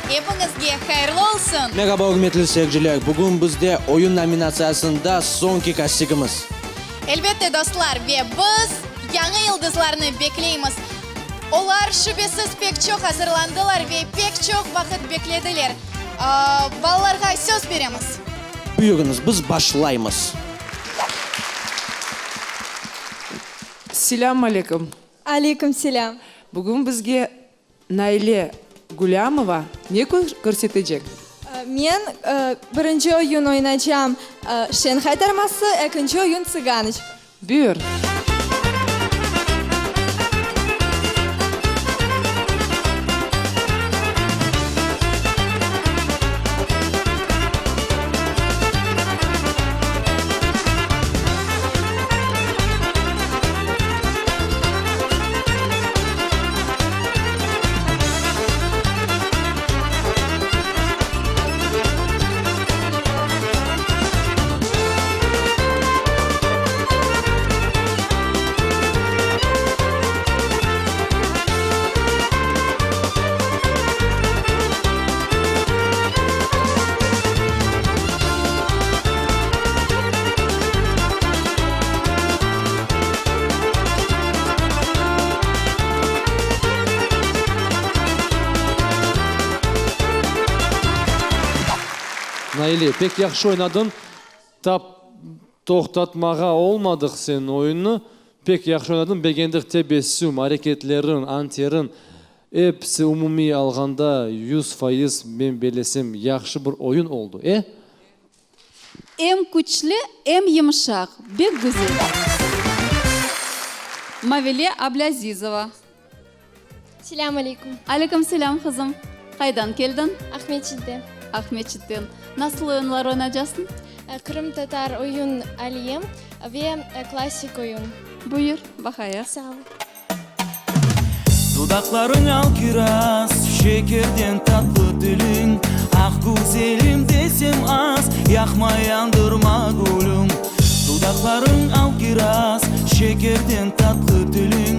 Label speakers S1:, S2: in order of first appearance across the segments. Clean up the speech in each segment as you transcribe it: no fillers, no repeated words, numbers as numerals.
S1: Epiñizge hayırlı olsun!
S2: Merhaba, ürmetli seyirciler! Bugün bizde oyun nominatsiyasında soñki kastingimiz.
S1: Elbette, dostlar, ve biz yañı yıldızlarnı bekleymiz. Olar, şübesiz, pek çoq azırlandılar ve pek çoq vaqıt beklediler. Balalarğa söz beremiz.
S2: Buyurıñız, biz başlaymız.
S3: Selâm aleyküm.
S4: Aleyküm selâm.
S3: Bugün bizge Naile Gulâmova ne körsetecek?
S4: Men birinci oyun oynacam Şeñ haytarması, ekinci oyun Tsıganıçka.
S3: Buyur.
S5: Naile, pek yahşı oynadıñ. Tap toqtatmağa olmadıq seniñ oyunnı. Pek yahşı oynadıñ, begendik tebessüm, areketleriñ, anteriñ. Episi umumiy alğanda 100%, men bellesem, yahşı bir oyun oldı, e?
S6: Em küçlü, em yımşaq, bek güzel. Mavile Ablâzizova.
S7: Selâm aleyküm.
S6: Aleyküm selâm, qızım. Qaydan keldiñ?
S7: Aqmeçitten.
S6: Aqmeçitten. Nasıl oyunlar oynacasıñ?
S7: Qırımtatar oyun Aliyem ve klassik oyun.
S6: Buyur, baqayıq.
S7: Sağ ol.
S8: Dudaqlarıñ al kiraz, şekerden tatlı tiliñ, Ah, güzelim desem az, yaqma, yandırma, gülüm. Dudaqlarıñ al kiraz, şekerden tatlı tiliñ,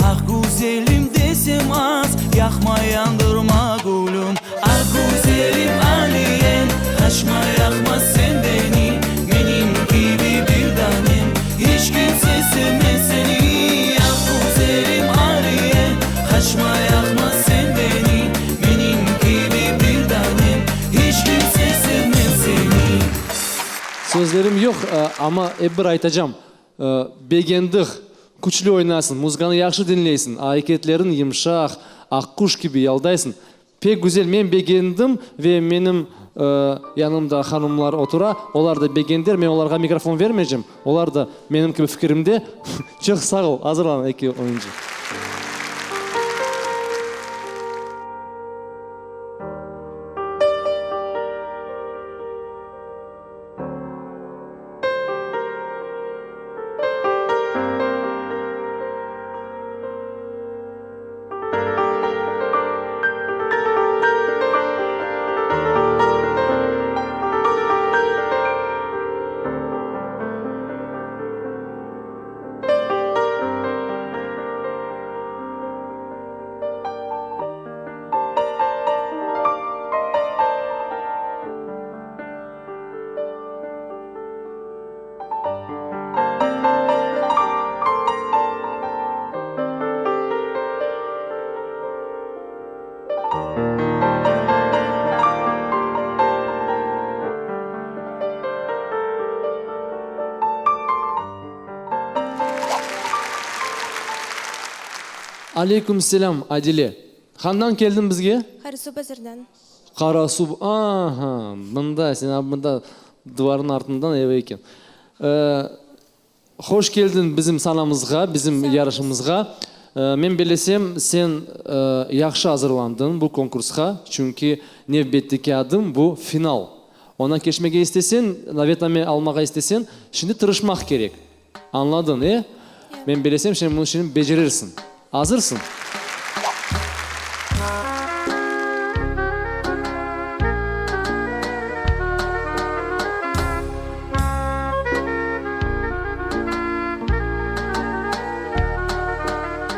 S8: Ah, güzelim desem az, yaqma, yandırma, gülüm. Ah, güzelim Aliyem, qaçma, yaqma sen beni, Menim kibi bir danem, iç kimse sevmez seni. Ah, güzelim Aliyem, qaçma, yaqma sen beni, Menim kibi bir danem, iç kimse sevmez seni.
S5: Sözlerim yoq, amma ep bir aytacam, begendik, küçlü oynasıñ, muzıkanı yahşı diñleysiñ, areketleriñ yımşaq, aqquş kibi yaldaysıñ. Pek güzel, men begendim ve menim yanımda hanımlar otura, olar da begendiler, men olarğa mikrofon vermeycem, olar da menim kibi fikirimde. Çoq sağ ol, azırlan eki oyuncı. Aleyküm selâm, Adile. Handan keldiñ bizge?
S7: Qarasuvbazardan.
S5: Qarasuv, aha, mında, sen mında duvarnıñ artından ev eken. Hoş keldiñ bizim sanamızğa, bizim yarışımızğa. Men bilesem, sen yahşı azırlandıñ bu konkursqa, çünki nevbetteki adım bu final. Ondan keçmege isteseñ, davetname almağa isteseñ, şimdi tırışmaq kerek. Añladıñ, e? Men bilesem, sen bunı şimdi becerirsiñ. Azırsıñ?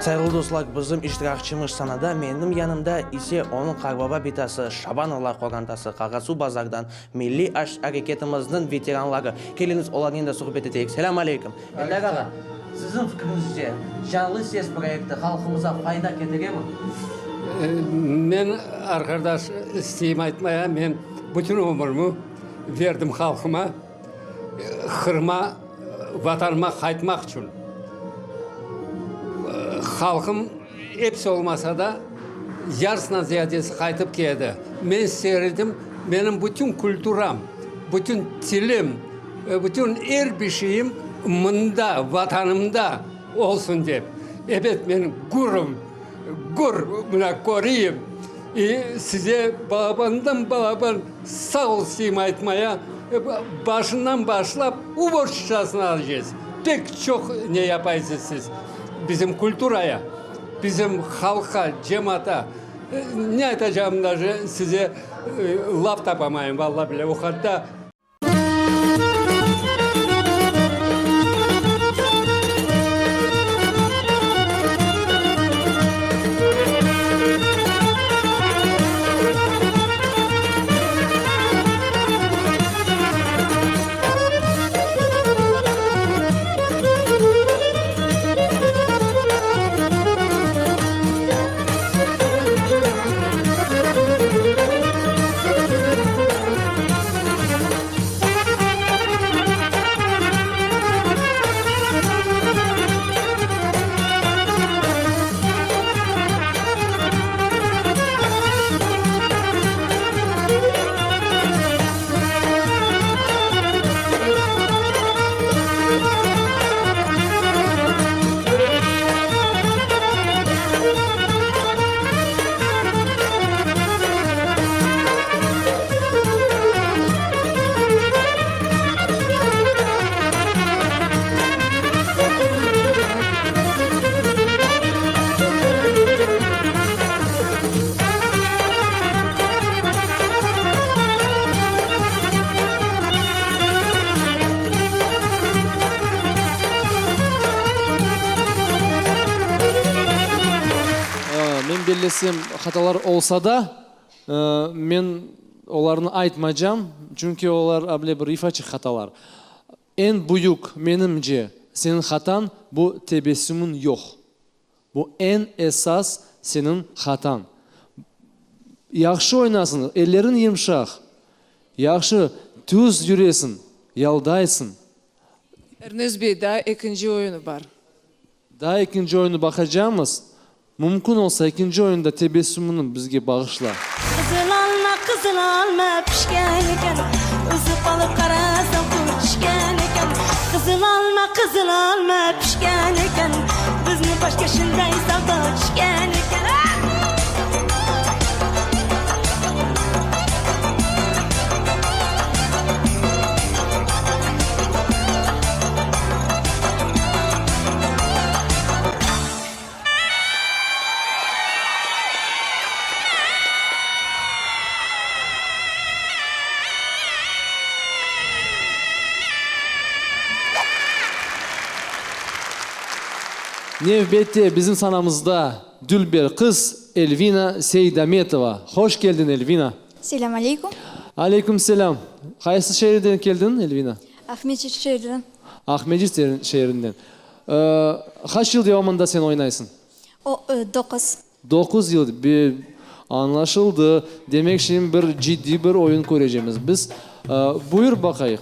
S2: Sayğılı dostlar, bizim iştirakçımız sanada, menim yanımda ise onıñ qarbaba bitası Şabanovlar qorantası, Qarasuvbazardan milliy aş areketimizniñ veteranları. Keliñiz, olarnen de suhbet eteyik. Selâm aleyküm! Eldar ağa, siziñ fikriñizce, Canlı ses proyekti halqımıza fayda ketiremi?
S9: Men, arqadaş, isteyim aytmaya, men bütün ömürimi berdim halqıma, Qırıma, Vatanıma qaytmaq içün. Halqım episi olmasa da, yarısından ziyadesi qaytıp keldi. Men ister edim, menim bütün kulturam, bütün tilim, bütün er bir şeyim mında, Vatanımda olsun dep. Ebet, men gürüm, gür, mına köreyim. İ size balabandan balaban sağ ol isteyim aytmaya, başından başlap uborşçıçasına alacağız. Pek çoq ne yapaysız siz bizim kulturaya, bizim halqqa, cemaata. Ne aytacağımnı daje size laf tapamayım, valla bile, o hatta.
S5: Men bellesem, hatalar olsa da, men olarnı aytmaycam, çünki olar able bir ifaçıq hatalar. Eñ büyük, menimce, seniñ hatañ, bu tebessümiñ yoq. Bu eñ esas seniñ hatañ. Yahşı oynasıñ, elleriñ yımşaq, yahşı, tüz yüresiñ, yaldaysıñ.
S3: Ernest bey, daa ekinci oyunı bar.
S5: Daa ekinci oyunı baqacamız. Mümkün olsa, ekinci oyunda tebessümini bizge bağışla.
S10: Qızıl alma, qızıl alma pişken eken, Üzüp alıp qarasam qurt tüşken eken. Qızıl alma, qızıl alma pişken eken, Bizni başqa şunday savda tüşken eken.
S5: Nevbette bizim sanamızda dülber qız Elvina Seydametova. Hoş keldiñ, Elvina!
S4: Selâm aleyküm.
S5: Aleyküm selâm. Qaysı şeerden keldiñ, Elvina?
S4: Aqmescit şeerinden.
S5: Aqmescit şeerinden. Qaç yıl devamında sen oynaysıñ?
S4: O, doquz.
S5: Doquz yıl. Be, añlaşıldı. Demek, şimdi bir ciddiy bir oyun körecemiz biz. Buyur, baqayıq.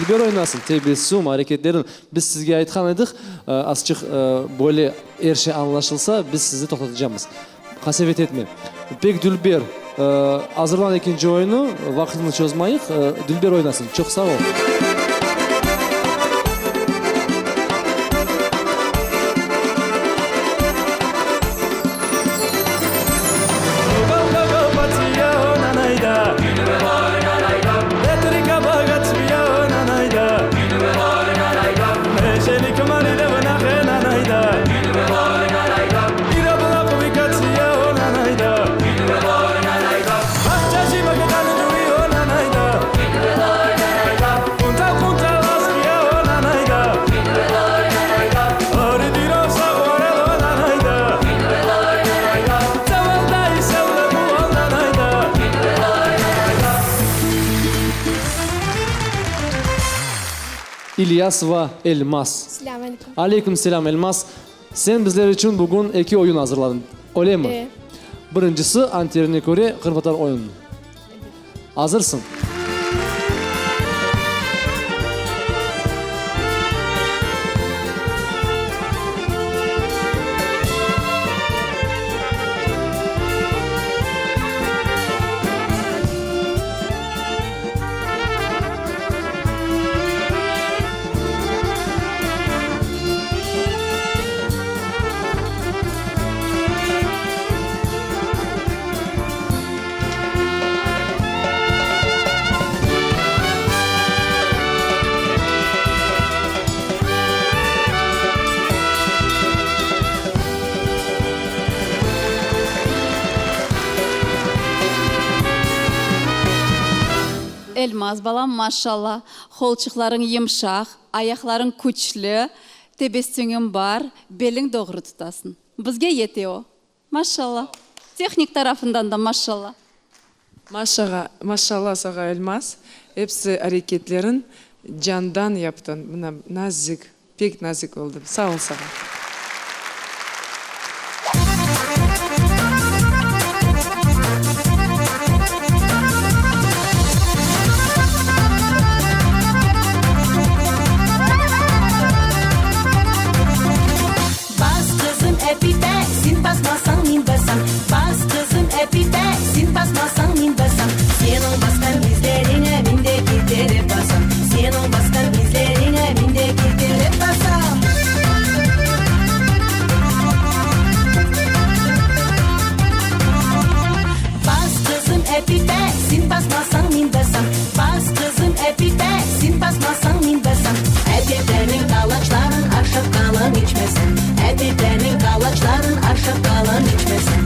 S5: dülber oynasıñ, tebessüm, areketleriñ. Biz sizge aytqan edik, azçıq böyle er şey añlaşılsa, biz sizni toqtatacamız. Qasevet etme. Pek dülber. Azırlan ekinci oyunı, vaqıtnı çozmayıq, dülber oynasıñ. Çoq sağ ol. İlyasova Elmaz.
S7: Selâm aleyküm.
S5: Aleyküm selâm, Elmaz. Sen bizler içün bugün eki oyun azırladıñ, öylemi?
S7: E.
S5: Birincisi, anterine köre qırımtatar oyunı. Azırsıñ?
S6: Elmaz balam, maşalla, qolçıqlarıñ yımşaq, ayaqlarıñ küçlü, tebessüñiñ bar, beliñ doğru tutasıñ. Bizge yete o. Maşalla. Tehnik tarafından da maşalla.
S3: Maşağa, maşalla sağa Elmaz, episi areketleriñ candan yaptıñ, mına nazik, pek nazik oldı, sağ ol sağa.
S10: Bas, qızım, epite, sen basmasañ, men basam. Bas, qızım, epite, sen basmasañ, men basam. Seniñ basqan izleriñe men de keterip basam. Seniñ basqan izleriñe men de keterip basam. Bas, qızım, epite, sen basmasañ, men basam. Bas, qızım, epite, sen basmasañ, men basam. Epiteniñ qalaçların aşap qalan içmesin. Epiteniñ qalaçların aşap qalan içmesin.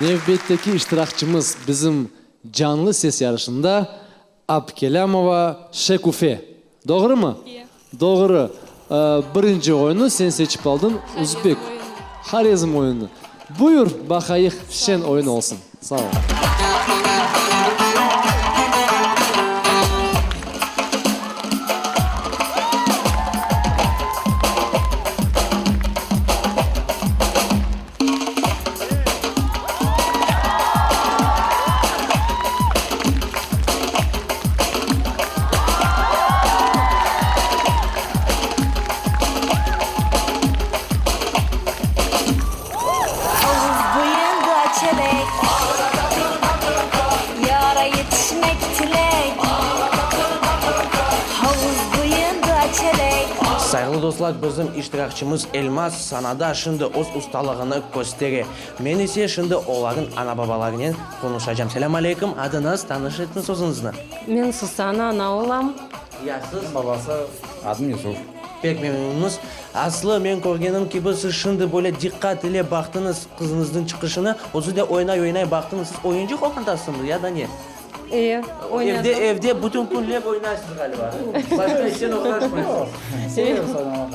S5: Nevbetteki iştirakçımız bizim Canlı ses yarışında Abkelâmova Şekufe. Doğrumı? Doğru. Birinci oyunı sen seçip aldıñ, üzbek, Horezm oyunı. Buyur, baqayıq, şeñ oyun olsun. Sağ ol.
S10: Avuz boyunda çelek, Yara yetişmek tilek. Havuz boyunda çelek.
S2: Sayğılı dostlar, bizim iştirakçımız Elmaz sanada şimdi öz ustalığını köstere. Men ise şimdi olarnıñ ana-babalarınen qonuşacam. Selâm aleyküm, adıñız, tanış etiñiz özüñizni.
S11: Men Susana, ana olam.
S2: Ya siz?
S12: Babası, adım Yusuf.
S2: Pek memnünmiz. Aslı, men körgenim kibi, siz şimdi böyle diqqat ile baqtıñız qızıñıznıñ çıqışını, özü de oynay-oynay baqtıñız. Siz oyuncı qorantasıñmı ya da ne?
S11: E, oynadım.
S2: Evde, evde bütün künlep oynaysız ğaliba. Başqa işnen oğraşmaysız.
S12: Seviyoruz oynamağa.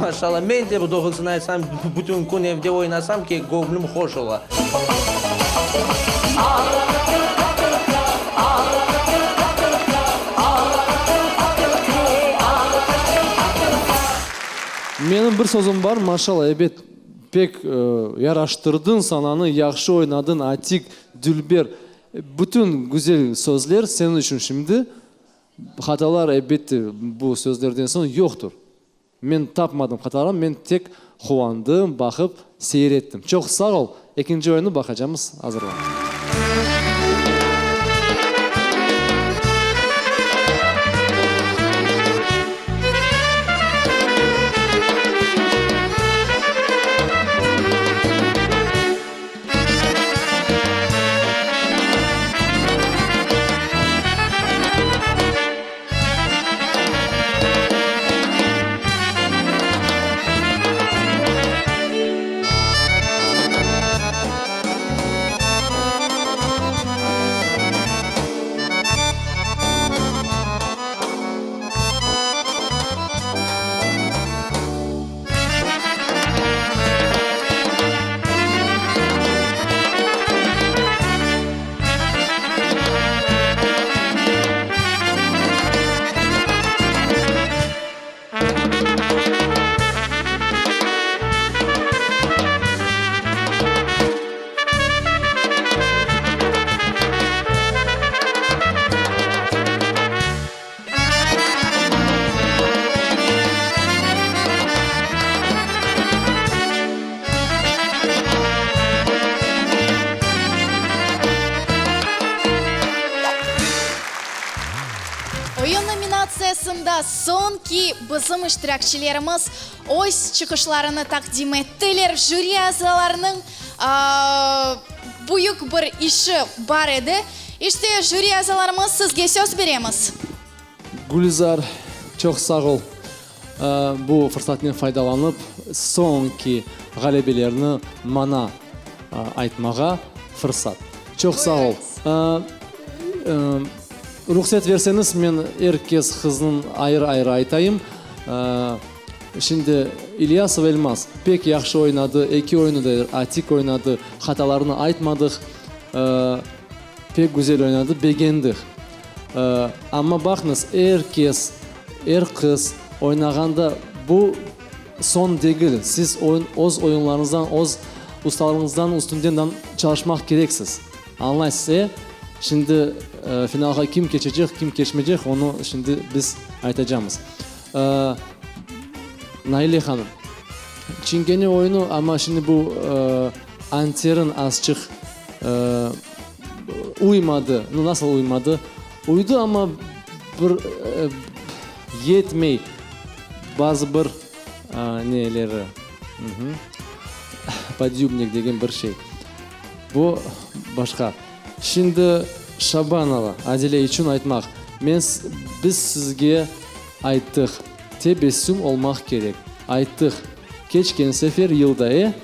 S2: Maşallah, men de doğrusını aytsam, bütün kün evde oynasam ki, göñlüm hoş ola.
S5: Menim bir sözüm bar, maşallah, ebet. Pek yaraştırdıñ sananı, yahşı oynadıñ, atik, dülber. Bütün güzel sözler seniñ içün şimdi. Hatalar, elbette, bu sözlerden soñ yoqtur. Men tapmadım hatalarnı, men tek quvandım, baqıp, seyir ettim. Çoq sağ ol! Ekinci oyunnı baqacamız, azırlan.
S1: Oyun nominatsiyasında soñki bizim iştirakçilerimiz öz çıqışlarını taqdim ettiler. Jüri azalarınıñ büyük bir işi bar edi. İşte, jüri azalarımız, sizge söz beremiz.
S5: Gülizar, çoq sağ ol. Bu fırsatnen faydalanıp, soñki ğalebelerni maña aytmağa fırsat. Çoq sağ ol. Ruhset berseñiz, men er kes qıznıñ ayrı-ayrı aytayım. Şimdi İlyasov Elmaz pek yahşı oynadı, eki oyunı da atik oynadı, hatalarını aytmadıq. Pek güzel oynadı, begendik. Amma baqıñız, er kes, er qız oynağanda bu soñ degil, siz oyun, öz oyunlarıñızdan, öz ustalığıñızdan üstünden çalışmaq kereksiz. Añlaysız, e? Şimdi finalğa kim keçecek, kim keçmeycek, onı şimdi biz aytacamız. Naile hanım, çingene oyunı, amma şimdi bu anterin azçıq Uymadı. Nu, nasıl uymadı? Uydı, amma bir yetmey bazı bir neleri. Podyubnik degen bir şey. Bu başqa. Şimdi Şabanova Adile içün aytmaq. Men, biz sizge ayttıq, tebessüm olmaq kerek. Ayttıq, keçken sefer yılda, e?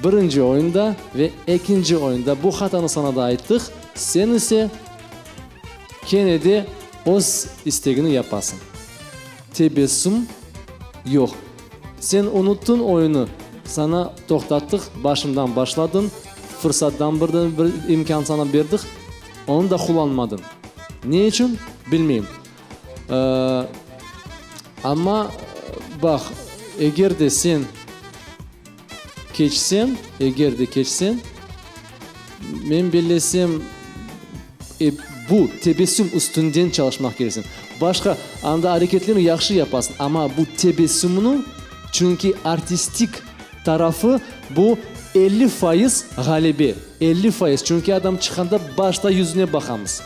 S5: Birinci oyunda ve ekinci oyunda bu hatanı sana da ayttıq, sen ise kene de öz istegini yapasıñ. Tebessüm yoq. Sen unuttıñ oyunı, sana toqtattıq, başından başladıñ, fırsattan birden bir imkân sana berdik, onı da qullanmadıñ. Ne içün? Bilmeyim. Amma, baq, eger de sen keçseñ, eger de keçseñ, men bellesem, bu tebessüm üstünden çalışmaq kereksiñ. Başqa, anda areketlerni yahşı yapasıñ, amma bu tebessümni, çünki artistik tarafı bu 50% ğalebe, 50%, çünki adam çıqqanda başta yüzüne baqamız.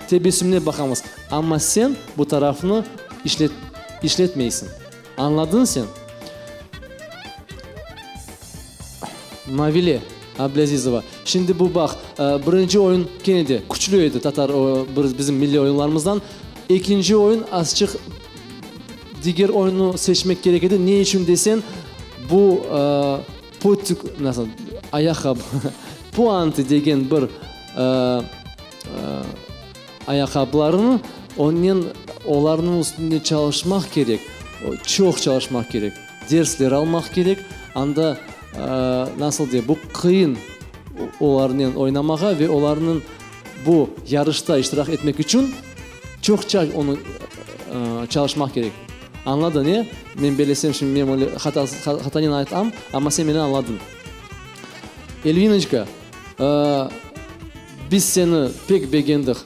S5: Tebessümine baqamız, amma sen bu tarafnı işlet, işletmeysiñ. Añladıñ sen? Mavile Ablâzizova, Şimdi bu baq, birinci oyun kene de küçlü edi, tatar, bizim milliy oyunlarımızdan. Ekinci oyun azçıq diger oyunnı seçmek kerek edi. Ne içün desen, bu pötük, nasıl, ayaqqabı, puantı degen bir Ayaqqabılarını onen, olarnıñ üstünde çalışmaq kerek, çoq çalışmaq kerek, dersler almaq kerek, anda, nasıl dey, bu qıyın olarnen oynamağa ve olarnıñ bu yarışta iştirak etmek içün çoqça onı çalışmaq kerek. Añladıñ, e? Men bellesem, şimdi men öyle hatanen aytam, amma sen meni añladıñ. Elvinoçka, biz seni pek begendik.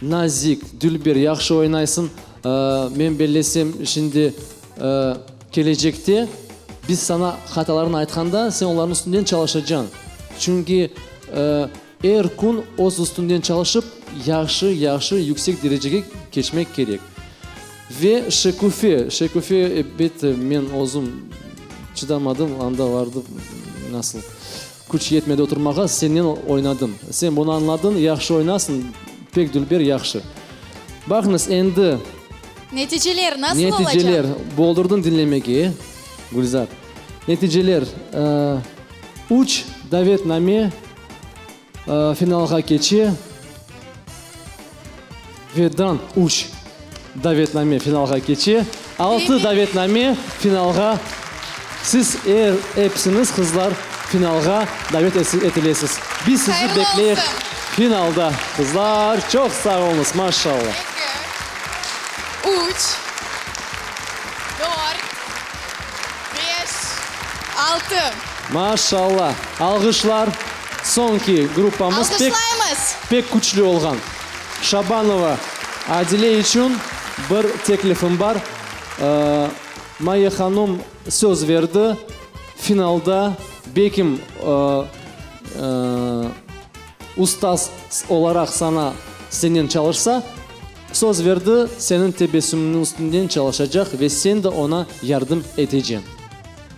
S5: Nazik, dülber, yahşı oynaysıñ. Men bellesem, şimdi kelecekte biz saña hatalarını aytqanda, sen olarnıñ üstünden çalışacañ. Çünki er kün öz üstünden çalışıp, yahşı, yahşı, yüksek derecege keçmek kerek. Ve Şekufe, Şekufe, elbette, men özüm çıdamadım, anda vardım, nasıl, küç yetmedi oturmağa, sennen oynadım. Sen bunı añladıñ, yahşı oynasıñ, pek dülber, yahşı. Baqıñız, endi.
S1: Neticeler nasıl olacaq?
S5: Neticeler, boldurdıñ diñlemege, e, Gülzar? Neticeler, üç davetname. Finalğa keçe ve dan üç davetname finalğa keçe. Altı davetname finalğa. Siz er episiñiz, qızlar, finalğa davet etilesiz. Biz sizi bekleyik finalda. Qızlar, çoq sağ oluñız, maşallah.
S1: Eki, üç, dört, beş, altı.
S5: Maşallah! Alğışlar! Soñki gruppamız pek,
S1: Alğışlaymız!
S5: pek küçlü olğan. Şabanova Adile içün bir teklifim bar. Maye hanum söz berdi, finalda bekim ustaz olaraq saña senen çalışsa, söz berdi, seniñ tebessümüniñ üstünden çalışacaq ve sen de oña yardım eteceñ.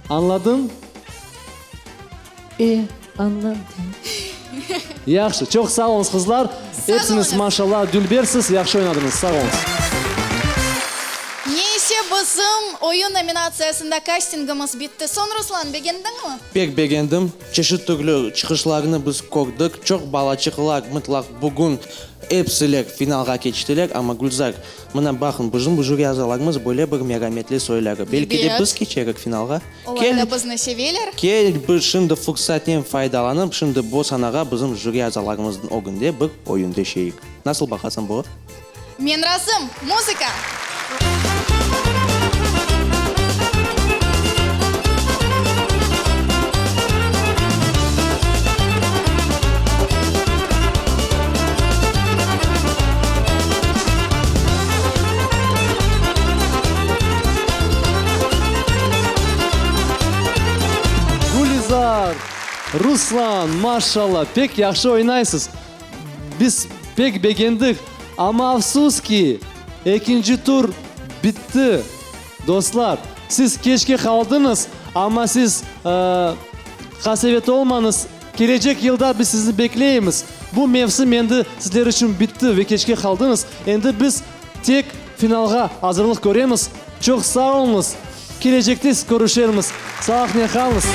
S5: Añladıñ? E, añladım. Yahşı, çoq sağ oluñız, qızlar. Epsiñiz, maşallah, dülbersiz, yahşı oynadıñız. Sağ oluñız.
S1: Ne ise, bizim oyun nominatsiyasında kastingimiz bitti. Soñ, Ruslan, begendiñmi?
S2: Pek begendim. Çeşit türlü çıqışlarnı biz kördik. Çoq balaçıqlar mıtlaq bugün epsiler finalğa keçtiler. Amma, Gülzar, Mına, baqıñ, bizim bu jüri azalarımız böyle bir merametli soyları. Belki de biz keçerik finalğa?
S1: Olar da bizni seveler.
S2: Kel, biz şimdi fursatnen faydalanıp, şimdi bu sanağa bizim jüri azalarımıznıñ ögünde bir oyun deşeyik. Nasıl baqasıñ buğa?
S1: Men razım! Muzıka!
S5: Gülizar, Ruslan, maşallah, pek yahşı oynaysız. Biz pek begendik, amma afsus ki, ekinci tur bitti. Dostlar, siz keçke qaldıñız, amma siz qasevet olmañız, kelecek yılda biz sizni bekleymiz. Bu mevsim endi sizler içün bitti ve keçke qaldıñız. Endi biz tek finalğa azırlıq köremiz. Çoq sağ oluñız, kelecekte körüşermiz. Sağlıqnen qalıñız.